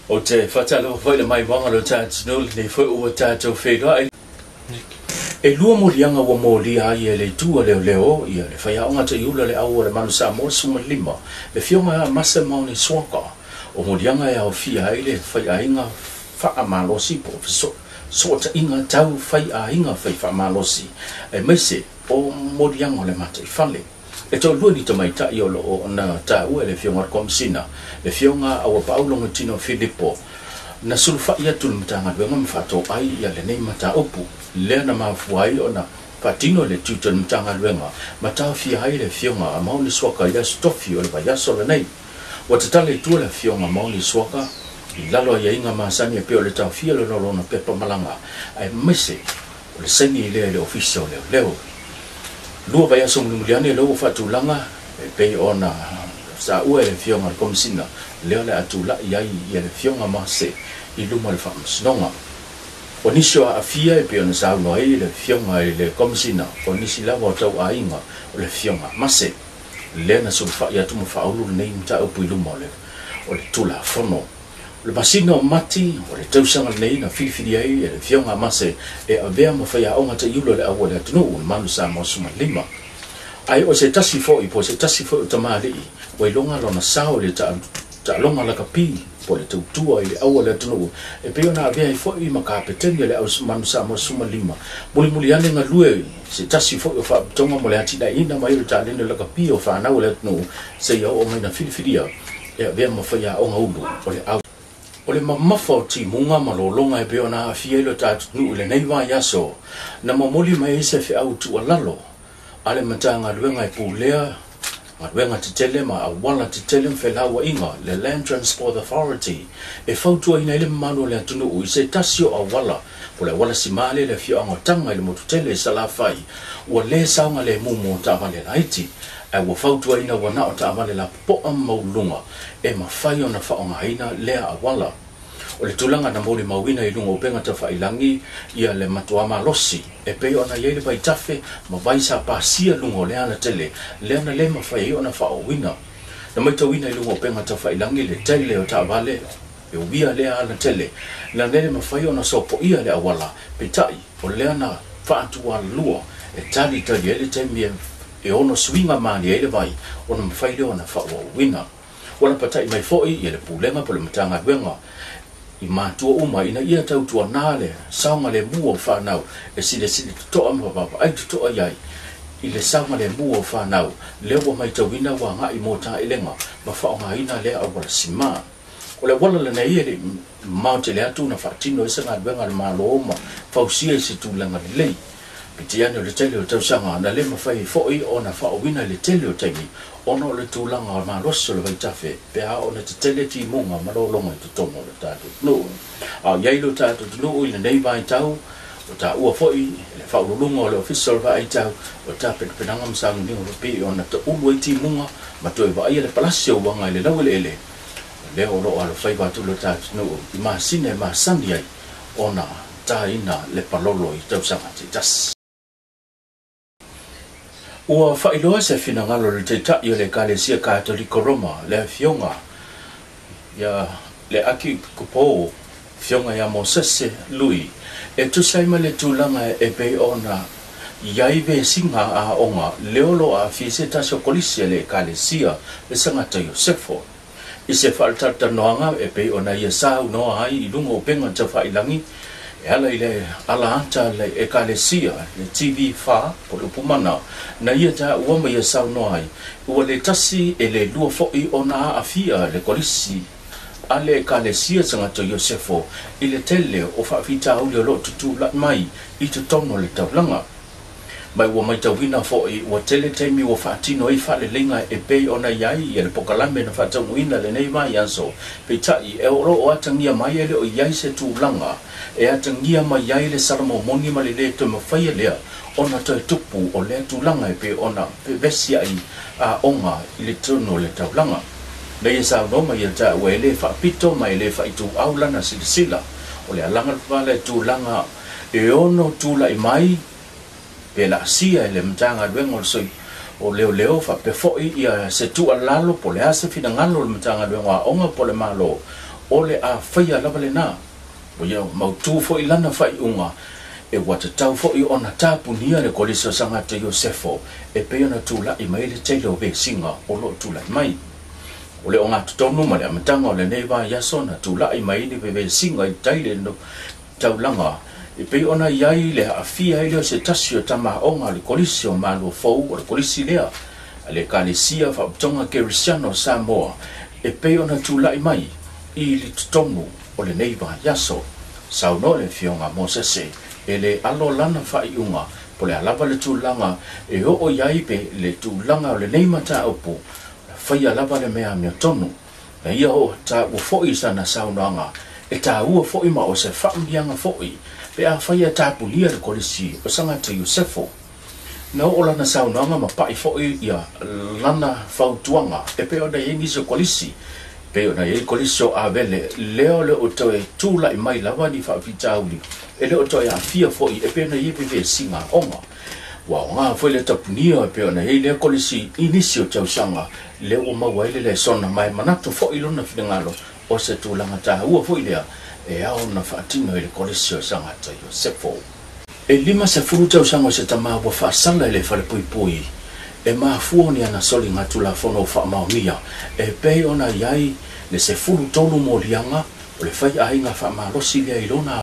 Ou te faatalofa foi i le maimoaga o lo tatou nuu lenei foi ua tatou feiloai. E lua moliaga ua molia ai e le Itu a Leoleo ia le faiaoga taiula le au o le Manu Samoa 15, le Afioga ia Mase Maoni Suaka. O moliaga e aofia ai le faiaiga faamalosi po o fesootaiga tau faiaiga fai faamalosi, aemaise o moliaga o le mataifale. E toalua ni tamaitai o lo o na taua e le Afioga i le Komesina, le Afioga Auapaau Logotino Filipo, na sulufai atu i le Matagaluega ma faatoai ia lenei mataupu, lea na mafua ai ona faatino le tiute o le Matagaluega ma taofia ai le Afioga a Maoni Suaka i le Aso Tofi o le vaiaso lenei. Ua tatala i tua le Afioga Maoni Suaka i lalo aiaiga masani e pei o le taofia o le lolona pepa malaga aemaise o le saini lea i le Ofisa o Leoleo. Lua vaiaso mulimuli ane lea ua faatulaga e pei ona saua e le Afioga i le Komesina lea o le a tulai ai ia le Afioga Mase i luma o le Faamasinoga. O nisi o aafia e pei ona saunoa ai le Afioga i le Komesina, o nisi lava o tauaiga o le Afioga Mase lea na sulufai atu ma faaulu lenei mataupu i luma o le Tulafono. O le masina o Mati o le tausaga lenei na filifili ai e le Afioga Mase e avea ma faiaoga taiulu o le au a le atunuu, le Manu Samoa 15. Ae o se tasi foi po o se tasi foi o tamalii ua iloga lona sao i le taaloga lakapi po o le tautua i le au a le atunuu e pei ona avea ai foi ma kapeteni o le au Manu Samoa 15. Mulimuli ane galue se tasi foi o faaputoga mo le atinaeina mai o le taleni o lakapi o fanau o le atunuu seia oo mai na filifilia e avea ma faiaoga ulu o le au. O le mamafa o timuga ma lologa e pei ona aafia ai lo tatou nuu i lenei vaiaso, na momoli mai ai se feau tuualalo a le Matagaluega e pulea galuega tetele ma auala tetele ma felauaiga, le Land Transport Authority, e fautuaina ai le mamalu o le atunuu i se tasi o auala po o le auala simā lea i le afioaga o Taga i le motu tele i Salafai, ua le saogalemu mo taavale laiti, ae ua fautuaina ua na o taavale lapopoa ma maualuluga e mafai ona faaaogaina lea auala. O le tulaga na molimauina i luga o upega tafailagi ia le matuā malosi e pei ona i ai le vaitafe ma vai sa pasia luga o le alatele lea na le mafai ai ona faaooina. Na matauina i luga o upega tafailagi le tele o taavale e uia lea alatele na le mafai ona sopoia le auala, peitai o lea na faatualalua e talitali ai le taimi e ono suiga malie ai le vai ona mafai lea ona faaauauina. Ua lapatai mai foi ia le Pulega po o le Matagaluega i matua uma ina ia tautuanā le saogalemu o fanau e silasila totoa ma vaavaai totoa i ai i le saogalemu o fanau lea ua matauina ua agai mo taelega ma faaaogaina lea auala simā. O le auala lenei e le i mamao tele atu na faatino ai se galuega a le Malo ma fausia i se tulaga lelei. Peitai ane o le tele o tausaga na le mafai ai foi ona faaouina i le tele o taimi ona o le tulaga o le malosi o le vaitafe pe a ona tetele timuga ma lologa i totonu o le tatou atunuu. A o i ai lo tatou atunuu i lenei vaitau, ua taua foi e le faauluuluga o le Ofisa o le Vaaitau o tapenapenaga ma sauniga faapei ona taulu ai timuga ma toe vaaia le palasi o uaga i le laueleele lea o lo o alofaiva atu lo tatou atunuu i masina e masani ai ona taina le palolo i tausaga taitasi. Ua faailoa se finagalo o le Taitai o le Ekalesia Katoliko Roma, le Afioga ia le Akikopou, Afioga ia Mosese Lui, e tusa ai ma le tulaga e pei ona i ai vesiga aoga lea o lo o aafia i se tasi o kolisi a le Ekalesia, le Sagata Iosefo. I se faatalatanoaga e pei ona ia saunoa ai i luga o upega tafailagi e ala i le ala ata a le Ekalesia, le TV4 po o le upu mana, na ia taua ma ia saunoa ai, ua le tasi e le lua foi ona aafia le kolisi a le Ekalesia Tagata Iosefo i le tele o faafitauli o lo o tutulai mai i totonu o le taulaga. Ma ua matauina foi ua tele taimi ua faatino ai faaleleiga e pei ona i ai ia le pokalame na faataunuuina lenei vaiaso. Peitai, e o lo o atagia mai e le o i ai se tulaga e atagia mai ai le salamomoni ma le lē toe mafaia lea ona toe tupu o lea tulaga e pei ona vevesi ai aoga i le totonu o le taulaga. Na ia saunoa ma ia taua e lē faapito ma e lē faaituau lana silasila o le alaga le tulaga e ono tulai mai pe laasia e le Matagaluega o le Soi o Leoleo faapea foi ia se tuualalo po o le a se finagalo o le Matagaluega o Aoga po o le Malo. O le a faia lava lenā. Ua ia mautū foi lana faaiuga e ua tatau foi ona tapunia le Kolisi o Sagata Iosefo e pei ona tula'i mai ai le tele o vesiga o lo o tula'i mai. O le ogatotonu ma le amataga o lenei vaiaso na tula'i mai ai ni vevesiga i tai le taulaga e pei ona i ai le aafia ai lea o se tasi o tama aoga o le Kolisi o Malua Fou o le Kolisi lea a le Ekalesia Faapotopotoga Kerisiano o Samoa e pei ona tula'i mai i le totonu o lenei vaiaso. Saunoa le Afioga a Mosese, e le alo lana faaiuga po o le a lava le tulaga e oo i ai pe le tulaga o lenei mataupu, na faia lava le mea amiotonu. Na ia oo taua foi i sana saunoaga, e taua foi ma o se faamanuiaga foi pe afai e tapunia le Kolisi o Sagata Iosefo. Na oo lana saunoaga ma pa'i foi ia lana fautuaga e pei ona i ai nisi o Kolisi, pei ona i ai Kolisi o Avele, lea o le o toe tula'i mai lava ni faafitauli e le o toe aafia foi e pei ona i ai vevesiga aoga. Ua aoga foi le tapunia e pei ona i ai lea Kolisi i nisi o tausaga lea ua maua ai le lesona ma e manatu foi lona finagalo o se tulaga taua foi lea e ao ona faatino i le Kolisi o Sagata Iosefo. E 50 tausaga o se tama ua faasala i le falepuipui e mafua o ni ana soliga tulafono faamaonia e pei ona i ai le 13 moliaga o le faiaiga faamalosi lea i lona